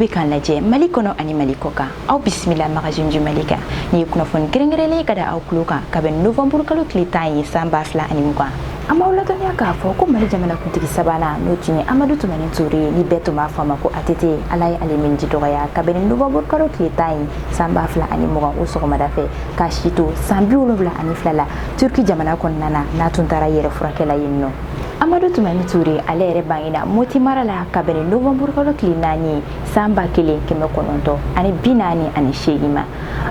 Bɛ k'an lajɛ Mali kɔnɔ ani Mali kɔ kan, aw bisimila Magazine du Mali kan. Nin ye kunnafoni kɛrɛnkɛrɛnlen ka da aw tulo kan ka bɛn novembre kalo tile 10 ye, san 2020. An b'aw ladɔnniya k'a fɔ ko Mali jamanakuntigi sabanan, n'o tun ye Amadu Tumani Ture ye, ni bɛɛ tun b'a fɔ a ma ko ATT, Ala ye ale miniji dɔgɔya ka bɛn ni novembre kalo tile 10 ye, san 2020, o sɔgɔmada fɛ, k'a si to san 72 la, Turki jamana kɔnɔna na, n'a tun taara yɛrɛ furakɛ la yen nɔ. Amadu Tumani Ture, ale yɛrɛ bangena Moti mara la ka bɛn ni novembre kalo tile 4 ye, san 1948 ma.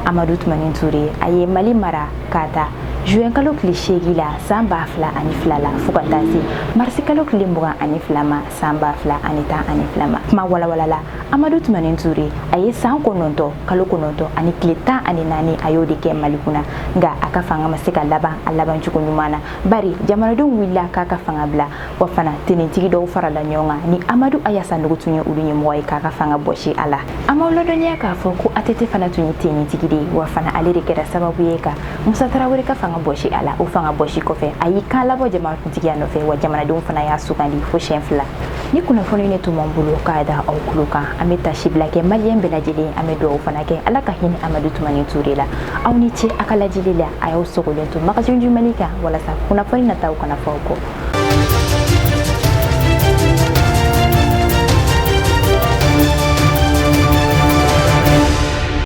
Amadu Tumani Ture, a ye Mali mara k'a ta juin kalo tile 8 la, san 2002 la, fo ka taa se marisi kalo tile 22 ma, san 2012 ma. Kuma walawala la, Amadu Tumani Ture, a ye san 9, kalo 9 ani tile 14, a y'o de kɛ Mali kunna. Nka a ka fanga ma se ka laban a laban cogo ɲuman na, bari jamanadenw wulila k'a ka fanga bila. Wa fana, tenitigi dɔw farala ɲɔgɔn kan ni Amadu Aya Sanogo tun ye olu ɲɛmɔgɔ ye, k'a ka fanga bɔsi a la. An b'aw ladɔnniya k'a fɔ ko ATT fana tun ye tenitigi de ye. Wa fana, ale de kɛra sababu ye ka Musa Tarawele ka fanga bɔsi a la. O fanga bɔsi kɔfɛ, a y'i kan labɔ jamanakuntigiya nɔfɛ, wa jamanadenw fana y'a sugandi fo siɲɛ fila. Ni kunnafoni ne tun b'an bolo k'a da aw tulo kan, an bɛ tasibila kɛ Maliyɛn bɛɛ lajɛlen. An bɛ dugawu fana kɛ, Ala ka hinɛ Amadu Tumani Ture la. Aw ni ce a ka lajɛli la. A y'aw sogolen to Magazine du Mali kan walasa kunnafoni nataw kana fɔ aw kɔ.